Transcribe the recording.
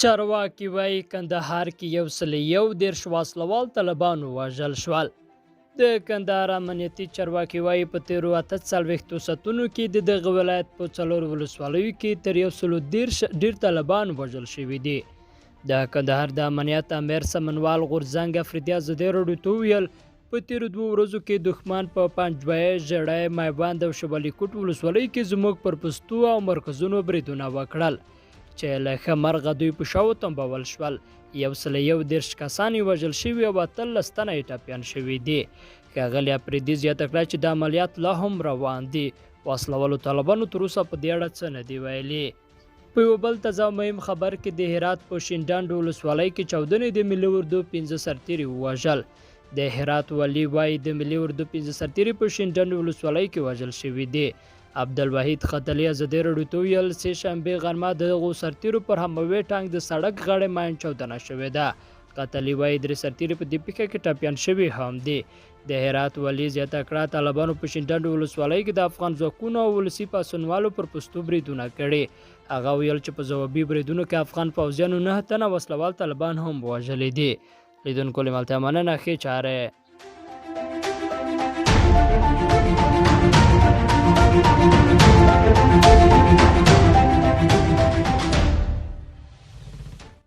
چارواکي وايي کندهار کې 131 وسلوال طالبان ووژل شول. د کندهار امنیتي چارواکي وايي په تېرو 48 ساعتونو کې د دغه ولایت په څلور ولسوالیو کې تر 130 ډېر طالبان وژل شوي دي. د کندهار د امنیت امر سمنوال غورځنګ افریدي ازادي راډیو ته وویل، په تېرو دوو ورځو کې دښمن په پنجوی، ژړی، میوند او شوالیکوټ ولسوالیو کې زموږ پر پستو او مرکزونو بریدونه وکړل چې له ښه مرغه دوی په شا وتمبول شول. 131 کسان یې وژل شوي او 18 تنه یې ټپیان شوي دي. ښاغلي اپریدي زیاته کړه چې دا عملیات لا هم روان دي. وسلوالو طالبانو تر اوسه په دې اړه څه نه دي ویلي. په یوه بل تازه او مهم خبر کې د هرات په شینډنډ ولسوالۍ کې چاودنې د ملي اردو 5 سرتیري ووژل. د هرات والي وايي د ملي اردو 5 سرتیري په شینډنډ ولسوالۍ کې وژل شوي دي. عبدالوحید ختلي ازادي راډیو ته وویل، سې شنبه غرمه د دغو سرتیرو پر هموې ټانک د سړک غاړې ماین چاودنه شوې ده. قتلي وايي درې سرتیري په دې پېښه کې ټپیان شوي هم دي. د هرات والي زیاته کړه، طالبانو په شینډنډ ولسوالۍ کې د افغان ځواکونو او ولسي پاڅونوالو پر پوستو بریدونه کړي. هغه ویل چې په ځوابي بریدونو کې افغان پوځیانو 9 تنه وسلوال طالبان هم وژلي دي. لیدونکو له ملتیا مننه، ښې چارې.